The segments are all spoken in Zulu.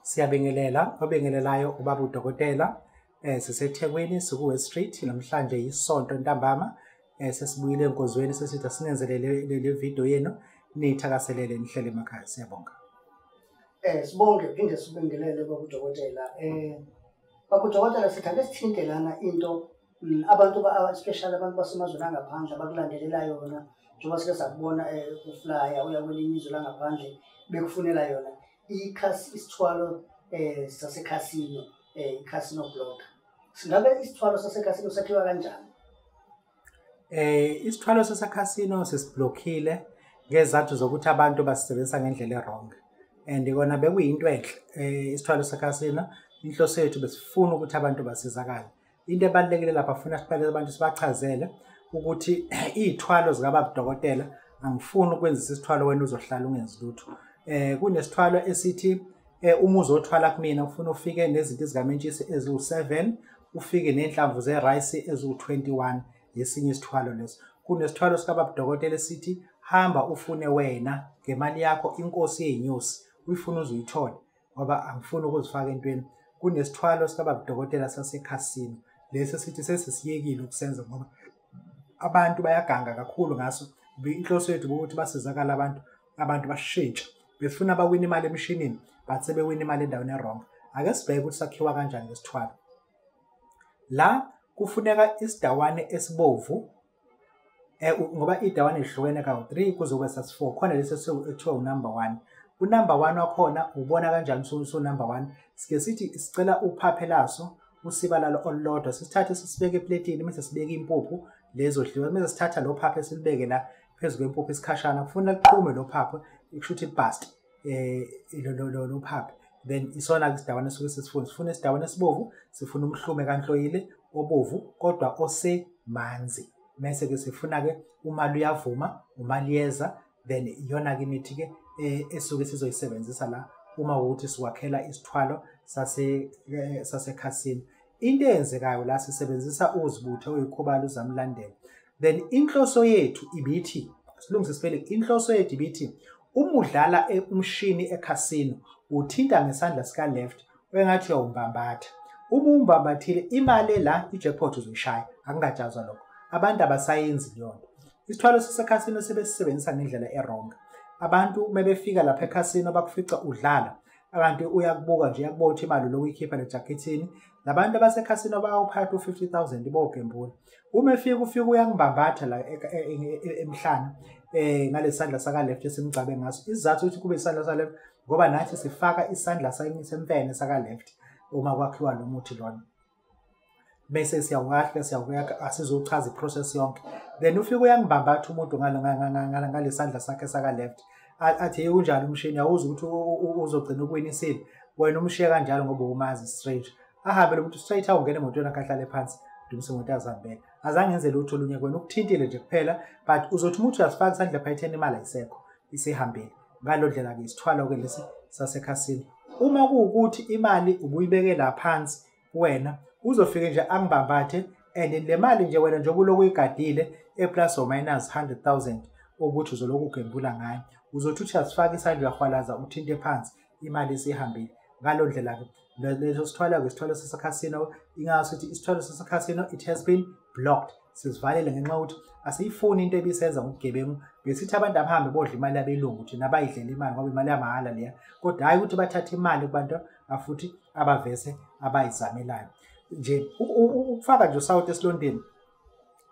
Siyabingelela, obingelelayo ubaba udokotela. SiseThekwini, siku-West Street. Namhlanje yisonto ntambama. Sesibuyile enkonzweni, sesithi asinenzelele le video yenu, niyithakaselele nihlele emakhaya. Siyabonga. Sibonge phinde sibingelele baba udokotela. Baba udokotela, sithi ake sithinte lana into abantu especially abantu basemazweni angaphandle abakulandelela yona, njengoba sike sakubona uflya uya kwelinye izwe langaphandle bekufunela yona isithwalo sasekhasino, i-casino block. Singabe isithwalo sasekhasino sakhiwa kanjani? Isithwalo sasekhasino sisiblockile ngezathu zokuthi abantu basisebenzisa ngendlela e-wrong, and kona bekuyinto enhle. Isithwalo sekhasino, inhloso yethu besifuna ukuthi abantu basizakale. Into ebalulekile lapha, funa siqale abantu sibachazele ukuthi iy'thwalo zikababa udokotela, angifuni ukwenzisa isithwalo wena uzohlala ungenzi lutho. Kunesithwalo esithi uma uzothwala kumina ufuna ufike nezinto ezikamentshisi eziwu-7, ufike ney'nhlamvu zerayisi eziwu-21, esinye isithwalo leso. Kunesithwalo sikababa udokotela esithi hamba ufune wena ngemali yakho inkosi yey'nyosi, uyifune uze uyithole, ngoba angifuni ukuzifaka entweni. Kunesithwalo sikababa udokotela sasekhasino, lesi sithi sesisiyekile ukusenza ngoba abantu bayaganga kakhulu ngaso. Inhloso yethu ukuthi basizakale abantu, abantu bashintshe. Besifuna bawine imali emshinini, but sebewina imali endaweni e-wrong. Ake sibheke ukuthi sakhiwa kanjani lesithwalo. La kufuneka isidawane esibovu, ngoba idawane lihlukene kawu-3 kuze kube sasi-4. Khona lesi ekuthiwa unumber 1. Unumber 1 wakhona ubona kanjani usu-number 1? Sike sithi sicela uphaphe laso, usiba lalo olulodwa, sisithathe sisibeke epletini, mase sibeke impuphu lezodliwa, mase sithatha lo phaphe silibeke la phezu kwempuphu isikhashana, kufuna liqhume lo phaphe, kusho ukuthi bust lo phaphe. Then isona isidawane esuke sisifuna, sifuna isidawane esibovu, sifuna umhlume kanhloyile obovu kodwa osemanzi. Mase ke sifuna ke umali uyavuma, umaliyeza, then iyona ke imithi ke esuke sizoyisebenzisa la uma ukuthi siwakhela isithwalo sasekhasini. Into eyenzekayo la, sisebenzisa uzibuthe oyikhubalo uzamlandela. Then inhloso yethu ibithi, silungise sibele, inhloso yethu ibithi uma udlala umshini ekhasino uthinta ngesandla sika left engathi uyawumbambatha. Uma umbambathile imali la i-jackpot uzoyishaya, akungajazwa lokho. Abantu abasayenzi leyo nto. Isithwalo sasekhasino sebesisebenzisa ngendlela e-wrong. Abantu mebefika lapha ekhasino bakufica udlala, abantu uyakubuka nje, uyakubona ukuthi imali lokhu uyikhipha le jackethini. Labantu abasekhasino bayawuphatha u-50,000 bogembula. Uma efika ufika uyangibambatha la emhlana ngalesandla saka left esimgcabe ngaso. Isizathu ukuthi kube isandla sa left ngoba nathi sifaka isandla semfene saka left uma kwakhiwa lo muthi lona. Bese siyawakha, siyawuyakha, asizochaza iprocess yonke. Then ufika uyangibambatha umuntu ngalesandla sakhe saka left. Athi hey, unjani umshini, awuzi ukuthi uzogcina ukuwinisile. Wena umshiye kanjalo ngoba umazi strange. Ahambe lo muntu straight awungena emotweni akahlale phansi, dumise imoto azihambele. Azange enze lutho olunye kuwena, ukuthintile nje kuphela, but uzothi umuntu uyasifaka isandla phayitheni, imali ayisekho, isihambile. Ngalo ndlela ke isithwalo ke lesi sasekhasini. Uma kuwukuthi imali ubuyibeke la phansi wena, uzofike nje angibambathe, and le mali nje wena njengoba ulokhu uyigadile e-plus or minus 100,000 ukuthi uzolokhu ugembula ngayo, uzothi uthi uyasifaka isandla uyahwalaza uthinte phansi, imali isihambile. Ngalo ndlela ke leso sithwalo ke isithwalo sasekhasino, ingaso ukuthi isithwalo sasekhasino it has been blocked. Sizivalele ngenxa yokuthi asiyifuni into ebisenza ngobugebengu. Besithi abantu abahambe bodla imali yabelungu thina abayidlela imali ngoba imali yamahhala leya, kodwa hhayi ukuthi bathathe imali kubantu afuthi abavese abayizamelayo. Nje ukufaka nje usawoti esilondeni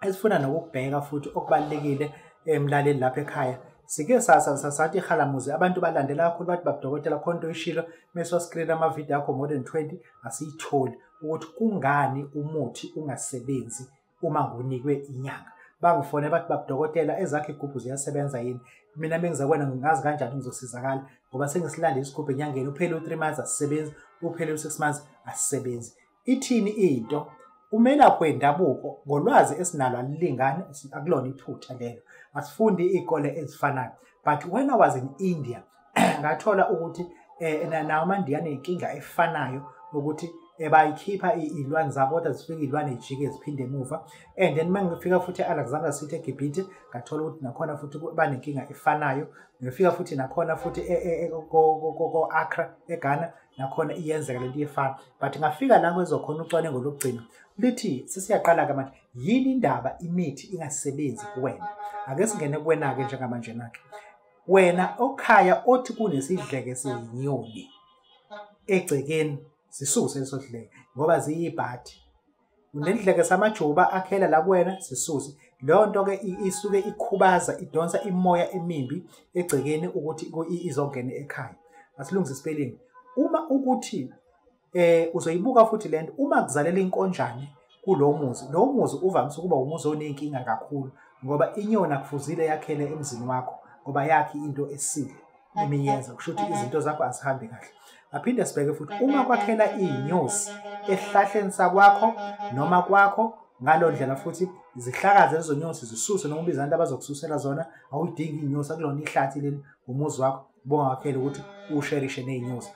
esifuna nokukubheka futhi okubalulekile emlaleli lapha ekhaya. Sike sathi ihalamuzi abantu balandela kakhulu, bathi babudokotela khona into oyishilo mase screen amavidiyo akho more than 20 asiyitholi ukuthi kungani umuthi ungasebenzi uma ngunikwe inyanga. Bangifone bathi babudokotela ezakhe igubhu ziyasebenza yini? Mina mengiza kuwena ngingazi kanjani ngizosizakala ngoba sengisilandile isigubhu enyangeni, uphele u-3 months asisebenzi, uphele u-6 months asisebenzi. Ithini into? Umelaphi wendabuko ngolwazi esinalo alilingani, akulona iphutha lelo. Asifundi iy'kole ezifanayo. But when I was in India ngathola ukuthi nawo amaNdiya anenkinga efanayo ukuthi Bayikhipha iy'lwane zabo, kodwa zifike iy'lwane y'jike ziphinde emuva. And then uma ngifika futhi e-Alexander City eGibhithe, ngathola ukuthi nakhona futhi banenkinga efanayo. Ngifika futhi nakhona futhi ko-Accra eGhana, nakhona iyenzeka lento iyefana. But ngafika la kwezokhona ucwaningo lokugcina lithi sesiyaqala-ke manje, yini indaba imithi ingasebenzi kuwena? Ake singene kuwena-ke njengamanje na-ke. Wena okhaya othi kunesidleke seyinyoni egcekeni, sisuse leso sidleke ngoba ziyibhadi. Unendleke samajuba akhela la kuwena, sisuse. Leyo nto-ke isuke ikhubaza, idonsa imoya emimbi egcekeni ukuthi izongena ekhaya. Asilungise spelling. Uma ukuthi uzoyibuka futhi lento, uma kuzalela inkonjane kulowo muzi, lowo muzi uvamise ukuba umuzi oney'nkinga kakhulu, ngoba inyoni akufuzile yakhele emzini wakho, ngoba yakhe into esile imiyenza, kusho ukuthi izinto zakho azihambi kahle. Aphinde sibheke futhi uma kwakhela iy'nyosi esihlahleni sakwakho noma kwakho, ngalo ndlela futhi zihlakaze lezo nyosi, zisuse noma ubize abantu abazokususela zona. Awuyidingi iy'nyosi, akulona ihlathi leli, umuzi wakho bongakhele ukuthi usherishe ney'nyosi.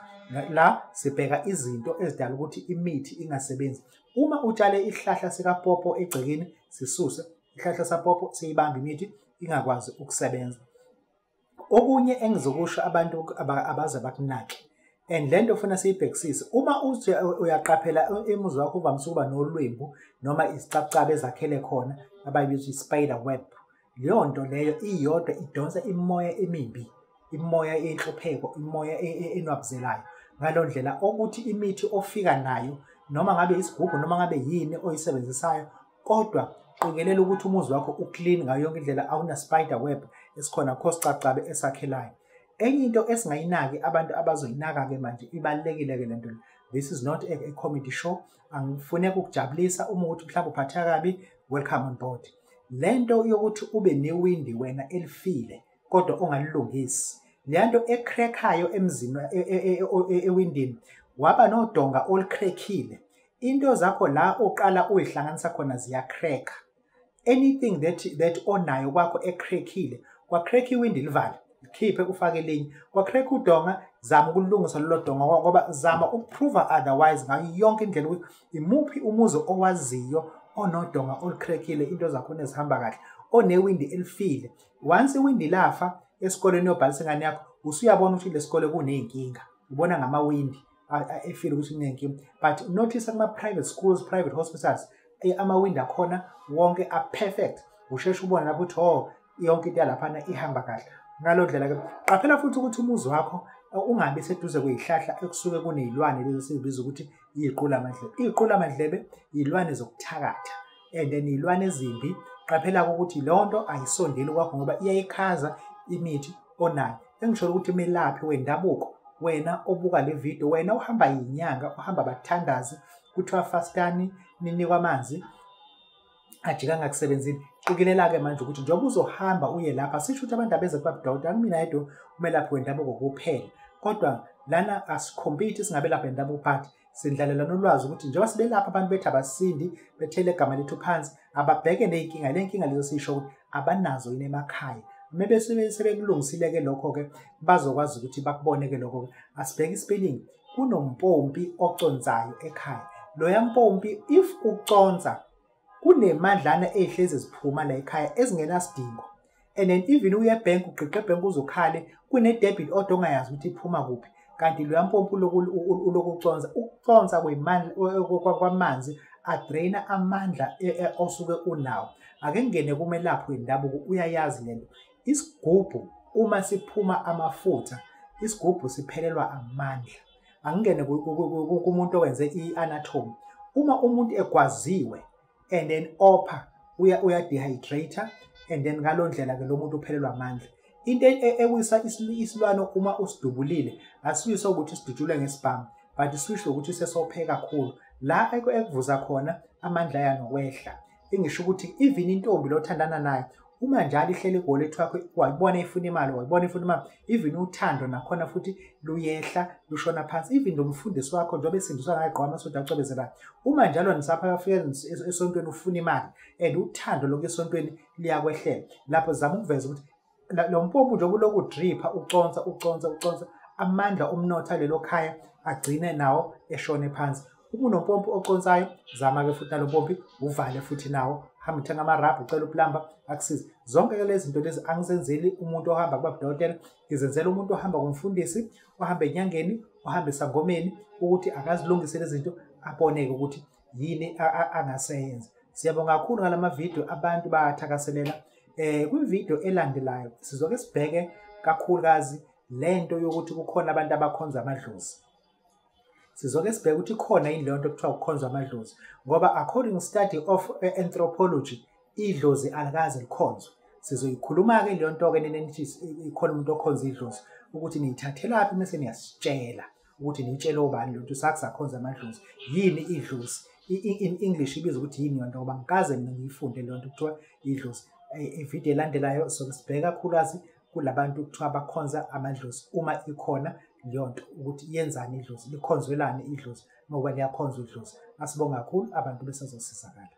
La sibheka izinto ezidala ukuthi imithi ingasebenzi. Uma utshale isihlahla sikapopo egcekeni, sisuse isihlahla sapopo, siyibamba imithi ingakwazi ukusebenza. Okunye engizokusho abantu abaze bakunake, and lento ufuna siyibhekisise, uma uthi uyaqaphela emuzi wakho uvamise ukuba nolwembu noma izicabucabu ezakhele khona abayibiza i-spider web, leyo nto leyo iyodwa idonsa imoya emimbi, imoya enhlupheko, imoya enwabuzelayo. Ngalo ndlela okuthi imithi ofika nayo, noma ngabe isigubhu noma ngabe yini oyisebenzisayo, kodwa qikelela ukuthi umuzi wakho uclean ngayo yonke indlela, awuna spider web esikhona kho sicabucabe esakhelayo. Enye into esingayinaki abantu abazoyinaka-ke manje, ibalulekile-ke lento le. This is not a comedy show. Angifuneki ukujabulisa. Uma ukuthi mhlawumbe uphatheka kabi, welcome on board. Lento yokuthi ube newindi wena elifile kodwa ongalilungisi, leya nto ecrack-ayo emzini ewindini, waba nodonga olucrackile, into zakho la oqala uyihlanganisa khona ziyacrack. Anything that onayo kwakho ecrackile, kwacrack iwindi, livale, khiphe ufake elinye. Kwacrack udonga, zama ukulungisa lolo donga, ngoba zama ukuprova otherwise ngayo yonke indlela ukuthi imuphi umuzi owaziyo onodonga olucrackile, into zakhona ezihamba kahle, onewindi elifile. Once iwindi lafa esikoleni yobhalisa ingane yakho, usuyabona ukuthi lesikole kuney'nkinga, ubona ngamawindi efile ukuthi kuney'nkinga. But notice kuma-private schools, private hospitals, amawindi akhona wonke a-perfect. Usheshe ubone lapho ukuthi oh, yonke into yalaphana ihamba kahle. Ngalo ndlela-ke qaphela futhi ukuthi umuzi wakho ungabi seduze kwey'hlahla ekusuke kuney'lwane lezi esizibiza ukuthi iy'qulamadlebe. Iy'qulamadlebe iy'lwane zokuthakatha, and then iy'lwane ezimbi. Qaphela-ke ukuthi leyo nto ayisondeli kwakho, ngoba iyayikhaza imithi onayo. Engisho ukuthi melaphi wendabuko, wena obuka le video, wena ohamba yinyanga, ohamba bathandaze, kuthiwa fastani ninikwa amanzi ajika angakusebenzini, qikelela-ke manje ukuthi njengoba uzohamba uye lapha, sisho ukuthi abantu abeze kubabudokotela, akumina yedwa umelaphi wendabuko kuphela, kodwa lana asikhompiti singabelaphi bendabuko, but sindlalela nolwazi ukuthi njengoba sibelapha abantu bethu abasindi bethele igama lethu phansi, ababheke ney'nkinga, le nkinga lezo sisho ukuthi abanazo yini emakhaya. Maybe sebekulungisile-ke lokho-ke, bazokwazi ukuthi bakubone-ke lokho-ke. Asibheke isipelling. Kunompompi oconsayo ekhaya. Loya mpompi if uconsa, kunemadlana ey'hlezi ziphuma la ekhaya ezingenasidingo. And then even uye ebhenki, ugqigqa ebhenki uzokhale, kune-debit order ongayazi ukuthi iphuma kuphi. Kanti loya mpompi uloku uconsa, ukuconsa kwamanzi adraina amandla osuke unawo. Ake ngingene kumelaphi wendabuko, uyayazi lento. Isigubhu uma siphuma amafutha, isigubhu siphelelwa amandla. Angingene kumuntu owenze i-anatomy. Uma umuntu egwaziwe and then opha, uya dehydrate, and then ngalo ndlela ke lo muntu uphelelwa amandla. Into ewisa isilwane uma usidubulile, asiwiswa ukuthi sidutshulwe ngesibhamu, but siwiswe ukuthi sesophe kakhulu. La ekuvuza khona amandla ayanokwehla. Engisho ukuthi even intombi lo othandana nayo, uma njalo ihleli egoli wakho, wayibona ifuna imali, wayibona ifuna imali, even uthando nakhona futhi luyehla, lushona phansi. Even lo mfundisi wakho njengoba esindiswa ngayigqoka amasonto acwebezelayo, uma njalo nisapha afika esontweni ufuna imali, and uthando lokhu esontweni liyakwehlela. Lapho zama ukuveza ukuthi lo mpompo njengoba ulokhu udripha, uconsa uconsa uconsa, amandla omnotho alelo khaya agcine nawo eshone phansi. Uma unompompi oconsayo, zama-ke futhi nalo mpompi uvale futhi nawo, hamba uthenga amarabha, ucela uplumber akusize. Zonke-ke lezi zinto lezi angizenzeli umuntu ohamba kubabudokotela, ngizenzela umuntu ohamba kumfundisi, ohamba enyangeni, ohamba esangomeni, ukuthi akazilungise lezi zinto, aboneke ukuthi yini angaseyenza. Siyabonga kakhulu ngalama video, abantu bayathakaselela. Kwividiyo elandelayo sizoke sibheke kakhulukazi lento yokuthi kukhona abantu abakhonza amadlozi. Sizoke sibheke ukuthi ikhona yini leyo nto kuthiwa ukukhonzwa amadlozi, ngoba according study of anthropology idlozi alikaze likhonzwe. Sizoyikhuluma-ke leyo nto-ke nina nithi ikhona umuntu okhonza idlozi, ukuthi niyithathelaphi mese niyasitshela ukuthi niyitshele obani leyo nto sakusakhonza amadlozi. Yini idlozi? In English ibizwa ukuthi yini yonto, ngoba ngikaze mina ngiyifunde leyo nto kuthiwa idlozi. Ividiyo elandelayo soke sibheke kakhulukazi kulabantu kuthiwa bakhonza amadlozi, uma ikhona leyo nto ukuthi yenzani idlozi, likhonzwelani idlozi, ngoba liyakhonzwa idlozi. Asibonga kakhulu, abantu besazosizakala.